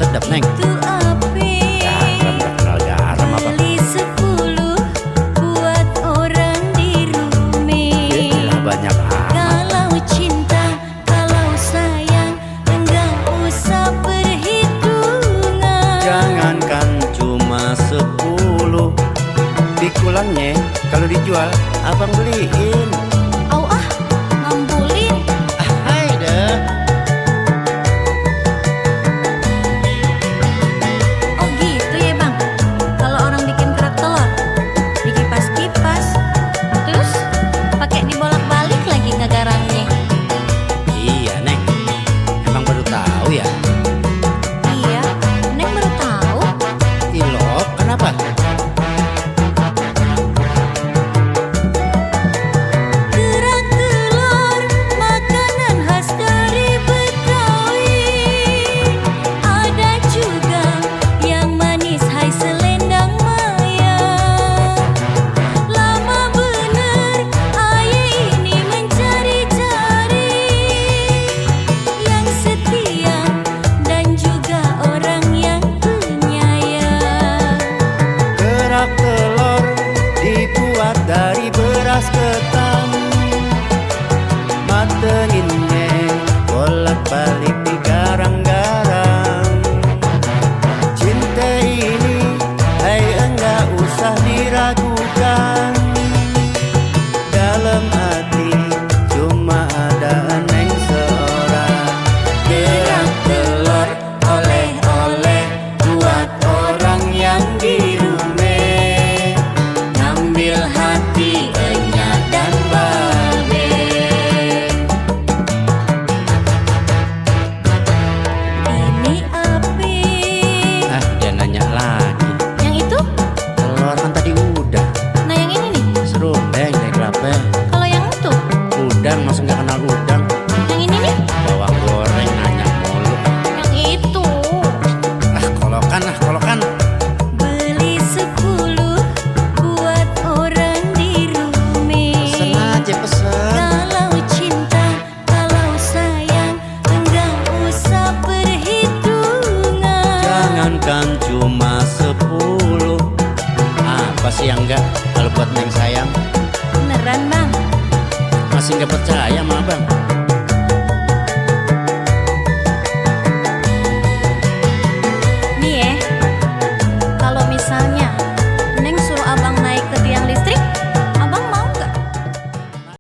sedap Neng. Itu api. Garam gak kenal garam apa? Beli 10 buat orang di rumah. Lah banyak amat. Kalau cinta, kalau sayang, enggak usah perhitungan. Jangankan cuma 10, dikulangnya kalau dijual abang beliin. Au ah, ngambulin. Hai deh. Oh gitu ya bang. Kalau orang bikin kerak telur, dikipas-kipas, terus pakai dibolak-balik lagi ngagaramnya. Iya Neng, emang baru tahu ya? Iya, Neng baru tahu. Ilo, kenapa? Kerak telur, makanan khas dari Betawi. Ada juga yang manis, hai selendang maya. Lama bener ayah ini mencari-cari yang setia dan juga orang yang penyayang. Kerak telur dibuat dari beras ketan, mateninnya bolak-balik digarang-garang. Cinta ini, hai enggak usah diragukan. Dalam hati cuma ada Neng seorang. Kerak telur oleh-oleh buat orang yang di rumah, ngambil hati Enya dan Babe. Ini api. Ah, dia nanya lagi. Yang itu? Telur kan tadi udah. Nah yang ini nih. Serundeng kayak kelapa. Kalau yang itu? Udang, masa nggak kenal udang? Yang ini nih? Bawang goreng nanya mulu. Yang itu. Kolokan. Beli 10 buat orang di rumah. Pesen aja pesen. Kalau cinta, kalau sayang, enggak usah perhitungan. Jangankan cuma 10, apa sih yang enggak kalau buat Neng sayang? Beneran bang? Masih nggak percaya sama abang?